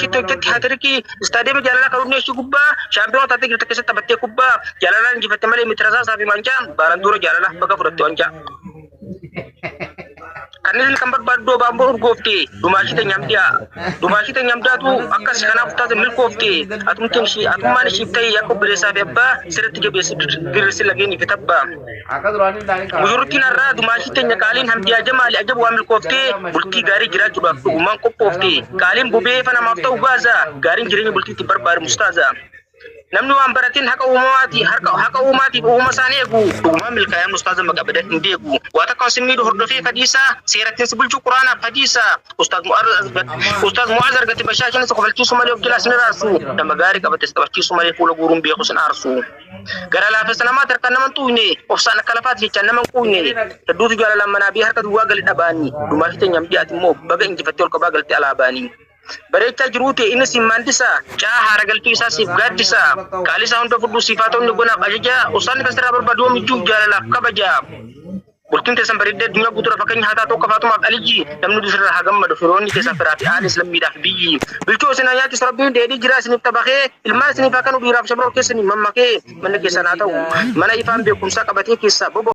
ishiitti hojjetti haatirikii istaadiyeemii jaalalaa kan onnee ishii gubbaa shaampiyoona taatee jirtu keessatti taphattee kubbaa jaalalaan injifatte malee miti rasaasaa fi maancaa baalanduura jaalala baga fudhatte wancaa. Kanneen kan barbaaddu baamboo urgoofte dumaashii teenya hamdiyaa dumaashii teenya hamdaatu akkas kanaaf taate milkoofte atumtiin ishii atummaan ishiif ta'e akka obboleessaa fi abbaa sirriitti jabeessi dirrisi lageenii fi tabbaa. Akka duraanii hin taane Mujurrittiin har'aa dumaashii teenya qaaliin hamdiyaa jamaali ajabu waan milkooftee bultii gaarii jiraachuudhaaf dhugumaan qophoofte qaaliin bobee fa namaaf ta'u gaaza gaariin jireenya bultiitti barbaadu mustaaza. Namni waan baratiin haqa uumamaati harka haqa uumaatiif uumama isaan eegu dhugumaan milkaa'ee ustaaza maqaa badan hin beeku. Waa takka sin miidhu hordofee fadiisaa seerattiin si bulchuu quraanaaf hadiisa. Ustaaz Mu'aaz argate bashaashin isa kofalchiisu malee of jalaa sin raarsu nama gaarii qabate si taphachiisu malee fuula guuruun beeku sin aarsu. Gara laafessa namaa tarkaan nama hin xuuyne obsaan akka lafaati jechaan nama hin quuyne hedduutu jaalalaan manaa biyya harka duwwaa gali dhabaanii dumaashii teenya hamdiyaati immoo baga injifattee ol qabaa galte alaabaanii. Bareechaa jiruu ta'e inni siif maandisa caa haara galfii isaa siif gaaddisa qaalii isaa hunda fudhuu siif haa ta'u inni gonaaf ajaja usaan kan sirraa barbaadu yoomiyyuu jaalalaaf kabaja. Bultiin teessan bareeddee addunyaa guutuudha fakkeenya haa taatu akka Faatumaaf Alijji namni hundi sirraa haa gammadu firoonni keessan firaa fi aalis lammiidhaaf biyyi. Bilchoo isin haa nyaachisu rabbiin dheedhii jiraa isiniif taphakee ilmaan isiniif haa kanu dhiiraaf shamarran keessanii mammakee manni keessan haa ta'u mana ifaan beekumsaa qabatee keessaa bobo.